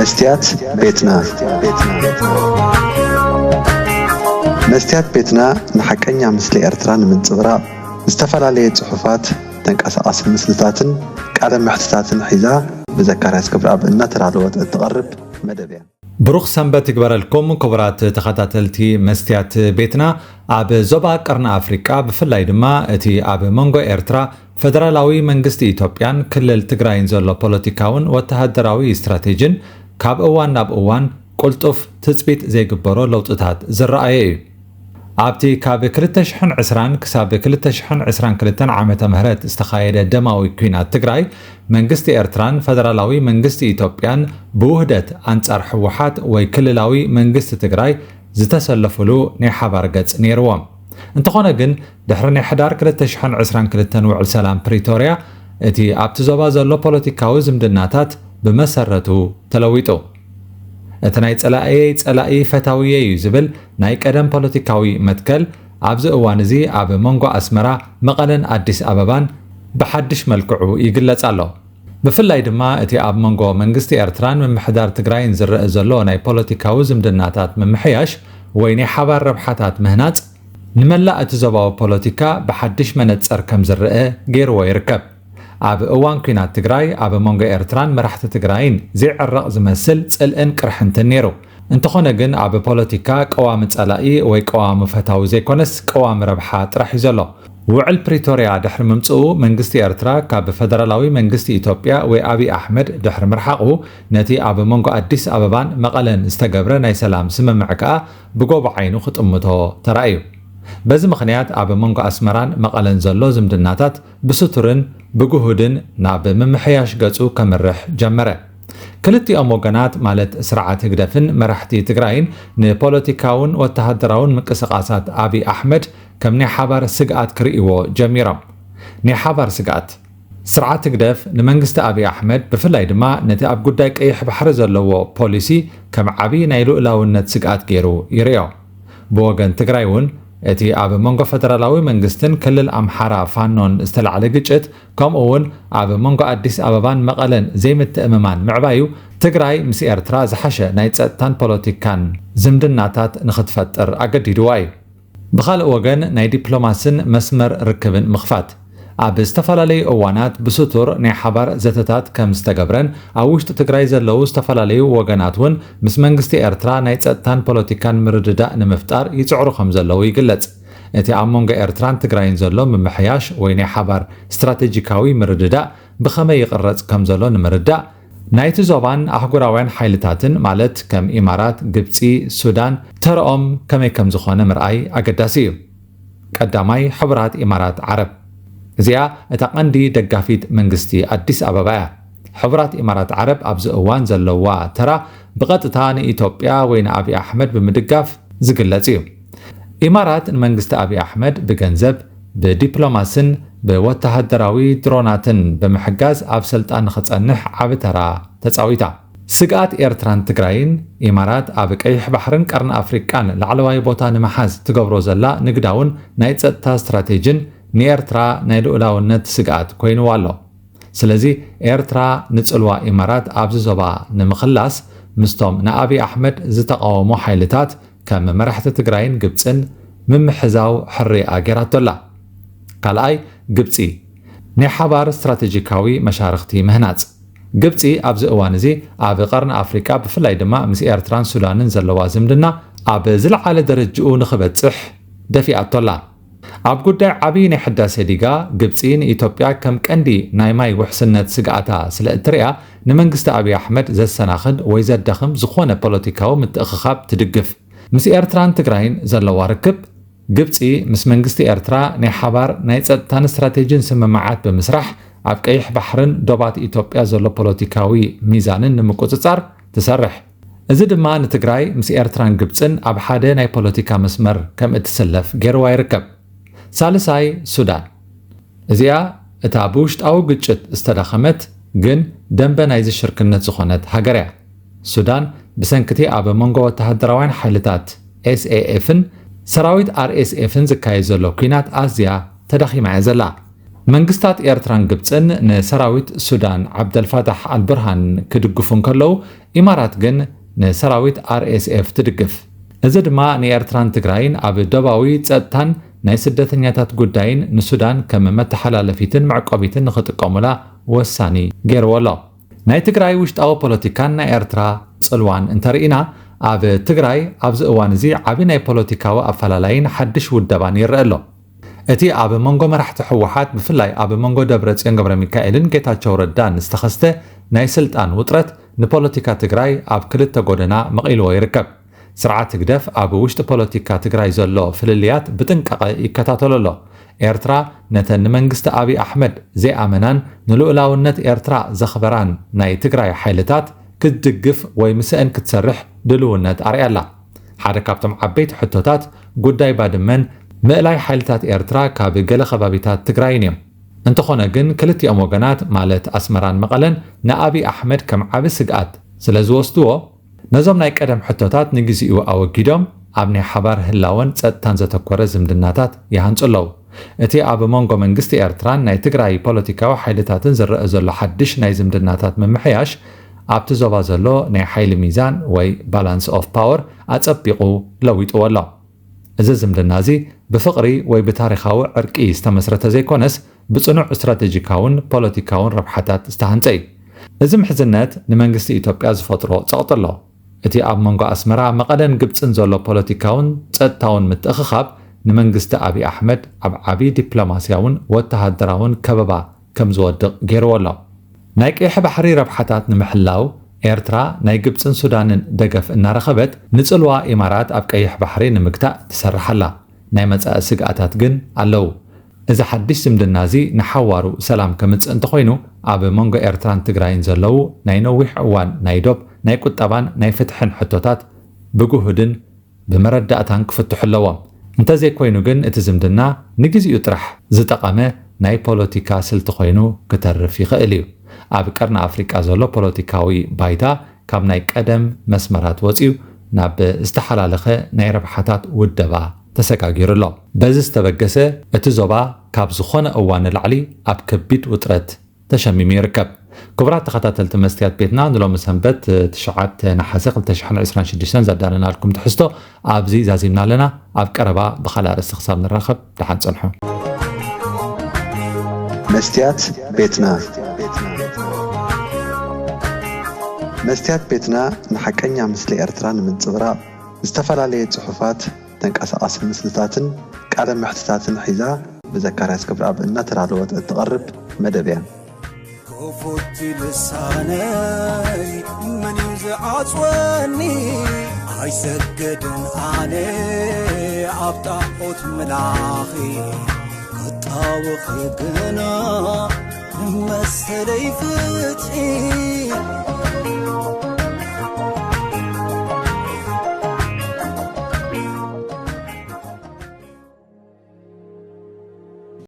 መስትያት ቤትና። መስትያት ቤትና ንሓቀኛ ምስሊ ኤርትራ ንምንጽብራቕ ዝተፈላለየ ጽሑፋት፣ ተንቀሳቓሲ ምስልታትን ቃለ መሕትታትን ሒዛ ብዘካርያስ ክብረኣብ እናተዳለወት እትቐርብ መደብ እያ። ብሩኽ ሰንበት ይግበረልኩም ክቡራት ተኸታተልቲ መስትያት ቤትና። ኣብ ዞባ ቀርኒ ኣፍሪቃ ብፍላይ ድማ እቲ ኣብ መንጎ ኤርትራ ፈደራላዊ መንግስቲ ኢትዮጵያን ክልል ትግራይን ዘሎ ፖለቲካውን ወተሃደራዊ ስትራቴጂን ካብ እዋን ናብ እዋን ቁልጡፍ ትጽቢት ዘይግበሮ ለውጥታት ዝረኣየ እዩ። ኣብቲ ካብ ክልተ ሽሕን ዕስራን ክሳብ ክልተ ሽሕን ዕስራን ክልተን ዓመተ ምህረት ዝተኻየደ ደማዊ ኲናት ትግራይ፣ መንግስቲ ኤርትራን ፈደራላዊ መንግስቲ ኢትዮጵያን ብውህደት ኣንጻር ህወሓት ወይ ክልላዊ መንግስቲ ትግራይ ዝተሰለፉሉ ናይ ሓባር ገጽ ነይርዎም። እንተኾነ ግን፣ ድሕሪ ናይ ሕዳር ክልተ ሽሕን ዕስራን ክልተን ውዕል ሰላም ፕሪቶርያ፣ እቲ ኣብቲ ዞባ ዘሎ ፖለቲካዊ ዝምድናታት ብመሰረቱ ተለዊጡ። እቲ ናይ ጸላእየይ ጸላኢ ፈታውየይ እዩ ዝብል ናይ ቀደም ፖለቲካዊ መትከል፣ ኣብዚ እዋን እዚ ኣብ መንጎ ኣስመራ፣ መቐለን ኣዲስ ኣበባን ብሓድሽ መልክዑ ይግለጽ ኣሎ። ብፍላይ ድማ እቲ ኣብ መንጎ መንግስቲ ኤርትራን ምምሕዳር ትግራይን ዝረአ ዘሎ ናይ ፖለቲካዊ ዝምድናታት ምምሕያሽ ወይ ናይ ሓባር ረብሓታት ምህናጽ፣ ንመላእ እቲ ዞባዊ ፖለቲካ ብሓድሽ መነጽር ከም ዝረአ ገይርዎ ይርከብ። ኣብ እዋን ኲናት ትግራይ፣ ኣብ መንጎ ኤርትራን መራሕቲ ትግራይን ዘይዕረቕ ዝመስል ጽልእን ቅርሕንትን ነይሩ። እንተኾነ ግን፣ ኣብ ፖለቲካ ቀዋሚ ጸላኢ ወይ ቀዋሚ ፈታዊ ዘይኮነስ፣ ቀዋሚ ረብሓ ጥራሕ እዩ ዘሎ። ውዕል ፕሪቶርያ ድሕሪ ምምጽኡ፣ መንግስቲ ኤርትራ ካብ ፈደራላዊ መንግስቲ ኢትዮጵያ ወይ ኣብይ ኣሕመድ ድሕሪ ምርሓቑ፣ ነቲ ኣብ መንጎ ኣዲስ ኣበባን መቐለን ዝተገብረ ናይ ሰላም ስምምዕ ከኣ ብጎቦ ዓይኑ ክጥምቶ ተራእዩ። በዚ ምኽንያት፣ ኣብ መንጎ ኣስመራን መቐለን ዘሎ ዝምድናታት ብስቱርን ብግሁድን ናብ ምምሕያሽ ገጹ ከምርሕ ጀመረ። ክልቲኦም ወገናት፣ ማለት ስርዓት ህግደፍን መራሕቲ ትግራይን፣ ንፖለቲካውን ወተሃደራውን ምንቅስቓሳት ኣብይ ኣሕመድ ከም ናይ ሓባር ስግኣት ክርእይዎ ጀሚሮም። ናይ ሓባር ስግኣት። ስርዓት ህግደፍ ንመንግስቲ ኣብይ ኣሕመድ፣ ብፍላይ ድማ ነቲ ኣብ ጉዳይ ቀይሕ ባሕሪ ዘለዎ ፖሊሲ፣ ከም ዓቢ ናይ ልኡላውነት ስግኣት ገይሩ ይርእዮ። ብወገን ትግራይ እውን፣ እቲ ኣብ መንጎ ፈደራላዊ መንግስትን ክልል ኣምሓራ ፋኖን ዝተላዕለ ግጭት፣ ከምኡ እውን ኣብ መንጎ ኣዲስ ኣበባን መቐለን ዘይምትእምማን ምዕባዩ፣ ትግራይ ምስ ኤርትራ ዝሓሸ ናይ ጸጥታን ፖለቲካን ዝምድናታት ንኽትፈጥር ኣገዲድዋ እዩ። ብኻልእ ወገን፣ ናይ ዲፕሎማስን መስመር ርክብን ምኽፋት። ኣብ ዝተፈላለዩ እዋናት ብስቱር ናይ ሓባር ዘተታት ከም ዝተገብረን፣ ኣብ ውሽጢ ትግራይ ዘለዉ ዝተፈላለዩ ወገናት እውን ምስ መንግስቲ ኤርትራ ናይ ጸጥታን ፖለቲካን ምርድዳእ ንምፍጣር ይጽዕሩ ከም ዘለዉ ይግለጽ። እቲ ኣብ መንጎ ኤርትራን ትግራይን ዘሎ ምምሕያሽ ወይ ናይ ሓባር ስትራቴጂካዊ ምርድዳእ ብኸመይ ይቕረጽ ከም ዘሎ ንምርዳእ፣ ናይቲ ዞባን ኣህጉራውያን ሓይልታትን፣ ማለት ከም ኢማራት፣ ግብጺ፣ ሱዳን፣ ተረኦም ከመይ ከም ዝኾነ ምርኣይ ኣገዳሲ እዩ። ቀዳማይ፣ ሕቡራት ኢማራት ዓረብ። እዚኣ እታ ቀንዲ ደጋፊት መንግስቲ ኣዲስ ኣበባ እያ። ሕቡራት ኢማራት ዓረብ ኣብዚ እዋን ዘለዋ ተራ ብቐጥታ ንኢትዮጵያ ወይ ንኣብይ ኣሕመድ ብምድጋፍ ዝግለጽ እዩ። ኢማራት ንመንግስቲ ኣብይ ኣሕመድ ብገንዘብ፣ ብዲፕሎማስን ብወተሃደራዊ ድሮናትን ብምሕጋዝ ኣብ ስልጣን ንኽጸንሕ ዓቢ ተራ ተጻዊታ። ስግኣት ኤርትራን ትግራይን፣ ኢማራት ኣብ ቀይሕ ባሕርን ቀርኒ ኣፍሪቃን ላዕለዋይ ቦታ ንምሓዝ ትገብሮ ዘላ ንግዳውን ናይ ጸጥታ ስትራቴጂን ንኤርትራ ናይ ልኡላውነት ስግኣት ኮይንዋ ኣሎ። ስለዚ፣ ኤርትራ ንጽልዋ ኢማራት ኣብዚ ዞባ ንምኽላስ፣ ምስቶም ንኣብይ ኣሕመድ ዝተቓወሙ ሓይልታት ከም መራሕቲ ትግራይን ግብጽን ምምሕዛው ሕርያ ገይራቶ ኣላ። ካልኣይ፣ ግብጺ ናይ ሓባር ስትራቴጂካዊ መሻርኽቲ ምህናጽ። ግብጺ ኣብዚ እዋን እዚ ኣብ ቀርኒ ኣፍሪቃ፣ ብፍላይ ድማ ምስ ኤርትራን ሱዳንን ዘለዋ ዝምድና ኣብ ዝለዓለ ደረጅኡ ንኽበጽሕ ደፊኣቶ ኣላ። ኣብ ጉዳይ ዓቢ ናይ ሕዳሴ ዲጋ፣ ግብጺ ንኢትዮጵያ ከም ቀንዲ ናይ ማይ ውሕስነት ስግኣታ ስለ እትርእያ፣ ንመንግስቲ ኣብይ ኣሕመድ ዘሰናኽል ወይ ዘዳኽም ዝኾነ ፖለቲካዊ ምትእኽኻብ ትድግፍ። ምስ ኤርትራን ትግራይን ዘለዋ ርክብ፣ ግብጺ ምስ መንግስቲ ኤርትራ ናይ ሓባር ናይ ጸጥታን ስትራቴጂን ስምምዓት ብምስራሕ፣ ኣብ ቀይሕ ባሕርን ዶባት ኢትዮጵያ ዘሎ ፖለቲካዊ ሚዛንን ንምቁጽጻር ትሰርሕ። እዚ ድማ ንትግራይ ምስ ኤርትራን ግብጽን ኣብ ሓደ ናይ ፖለቲካ መስመር ከም እትስለፍ ገይርዋ ይርከብ። ሳልሳይ፣ ሱዳን። እዚኣ እታ ብውሽጣዊ ግጭት ዝተዳኸመት ግን ደንበ ናይዚ ሽርክነት ዝኾነት ሃገር እያ። ሱዳን ብሰንክቲ ኣብ መንጎ ወተሃደራውያን ሓይልታት ኤስኤኤፍን ሰራዊት ኣርኤስኤፍን ዝካየድ ዘሎ ኲናት ኣዝያ ተዳኺማ እያ ዘላ። መንግስታት ኤርትራን ግብጽን ንሰራዊት ሱዳን ዓብደልፋታሕ ኣልብርሃን ክድግፉ እንከለዉ፣ ኢማራት ግን ንሰራዊት ኣር ኤስ ኤፍ ትድግፍ። እዚ ድማ ንኤርትራን ትግራይን ኣብ ዶባዊ ጸጥታን ናይ ስደተኛታት ጉዳይን ንሱዳን ከም መተሓላለፊትን መዕቆቢትን ንኽጥቀሙላ ወሳኒ ገይርዎ ኣሎ። ናይ ትግራይ ውሽጣዊ ፖለቲካን ናይ ኤርትራ ጽልዋን እንተርኢና፣ ኣብ ትግራይ ኣብዚ እዋን እዚ ዓቢ ናይ ፖለቲካዊ ኣፈላላይን ሓድሽ ውደባን ይረአ ኣሎ። እቲ ኣብ መንጎ መራሕቲ ህወሓት፣ ብፍላይ ኣብ መንጎ ደብረጽዮን ገብረሚካኤልን ጌታቸው ረዳን ዝተኸስተ ናይ ስልጣን ውጥረት፣ ንፖለቲካ ትግራይ ኣብ ክልተ ጎደና መቒልዎ ይርከብ። ስርዓት ህግደፍ ኣብ ውሽጢ ፖለቲካ ትግራይ ዘሎ ፍልልያት ብጥንቃቐ ይከታተሎ ኣሎ። ኤርትራ ነተን ንመንግስቲ ኣብይ ኣሕመድ ዘይኣመናን ንልኡላውነት ኤርትራ ዘኽበራን ናይ ትግራይ ሓይልታት ክትድግፍ ወይ ምስአን ክትሰርሕ ድልውነት ኣርኣያ ኣላ። ሓደ ካብቶም ዓበይቲ ሕቶታት ጉዳይ ባድመን ምእላይ ሓይልታት ኤርትራ ካብ ገለ ከባቢታት ትግራይን እዮም። እንተኾነ ግን ክልቲኦም ወገናት ማለት ኣስመራን መቐለን ንኣብይ ኣሕመድ ከም ዓቢ ስግኣት ስለ ዝወስድዎ፣ ነዞም ናይ ቀደም ሕቶታት ንግዚኡ ኣወጊዶም ኣብ ናይ ሓባር ህላወን ጸጥታን ዘተኮረ ዝምድናታት ይሃንጹ ኣለዉ። እቲ ኣብ መንጎ መንግስቲ ኤርትራን ናይ ትግራይ ፖለቲካዊ ሓይልታትን ዝረአ ዘሎ ሓድሽ ናይ ዝምድናታት ምምሕያሽ፣ ኣብቲ ዞባ ዘሎ ናይ ሓይሊ ሚዛን ወይ ባላንስ ኦፍ ፓወር ኣጸቢቑ ለዊጥዎ ኣሎ። እዚ ዝምድና እዚ ብፍቕሪ ወይ ብታሪኻዊ ዕርቂ ዝተመስረተ ዘይኮነስ፣ ብጽኑዕ ስትራቴጂካውን ፖለቲካውን ረብሓታት ዝተሃንጸ እዩ። እዚ ምሕዝነት ንመንግስቲ ኢትዮጵያ ዝፈጥሮ ጸቕጢ ኣሎ። እቲ ኣብ መንጎ ኣስመራ፣ መቐለን ግብጽን ዘሎ ፖለቲካውን ጸጥታውን ምትእኽኻብ፣ ንመንግስቲ ኣብይ ኣሕመድ ኣብ ዓቢ ዲፕሎማስያውን ወተሃደራውን ከበባ ከም ዝወድቕ ገይርዎ ኣሎ። ናይ ቀይሕ ባሕሪ ረብሓታት ንምሕላው፣ ኤርትራ ናይ ግብጽን ሱዳንን ደገፍ እናረኸበት፣ ንጽልዋ ኢማራት ኣብ ቀይሕ ባሕሪ ንምግታእ ትሰርሕ ኣላ። ናይ መጻኢ ስግኣታት ግን ኣለዉ። እዚ ሓድሽ ዝምድና እዚ ንሓዋሩ ሰላም ከምጽእ እንተኾይኑ፣ ኣብ መንጎ ኤርትራን ትግራይን ዘለዉ ናይ ነዊሕ እዋን ናይ ዶብ፣ ናይ ቁጠባን ናይ ፍትሕን ሕቶታት ብግሁድን ብመረዳእታን ክፍትሑ ኣለዎም። እንተዘይኮይኑ ግን፣ እቲ ዝምድና ንግዚኡ ጥራሕ ዝጠቐመ ናይ ፖለቲካ ስልቲ ኮይኑ ክተርፍ ይኽእል እዩ። ኣብ ቀርኒ ኣፍሪቃ ዘሎ ፖለቲካዊ ባይታ ካብ ናይ ቀደም መስመራት ወጺኡ፣ ናብ ዝተሓላለኸ ናይ ረብሓታት ውደባ ተሰጋጊሩ ኣሎ። በዚ ዝተበገሰ፣ እቲ ዞባ ካብ ዝኾነ እዋን ንላዕሊ ኣብ ከቢድ ውጥረት ተሸሚሙ ይርከብ። ክቡራት ተኸታተልቲ መስትያት ቤትና፣ ንሎሚ ሰንበት ትሽዓተ ነሓሰ ክልተ ሽሕን ዕስራን ሽዱሽተን ዘዳለናልኩም ትሕዝቶ ኣብዚ ዛዚምና ኣለና። ኣብ ቀረባ ብኻልእ ኣርእስቲ ክሳብ ንራኸብ፣ ደሓን ጽንሑ። መስትያት ቤትና። መስትያት ቤትና ንሓቀኛ ምስሊ ኤርትራ ንምንጽብራቕ፣ ዝተፈላለየ ጽሑፋት፣ ተንቀሳቓሲ ምስልታትን ቃለ መሕትታትን ሒዛ ብዘካርያስ ገብረኣብ እናተዳለወት እትቐርብ መደብ እያ። ክፉት ልሳነይ መን እዩ ዝዓጽወኒ? ኣይሰገድን ኣነ ኣብ ጣዖት ምላኺ ክጣወኺ ግና መሰለይ ፍትሒ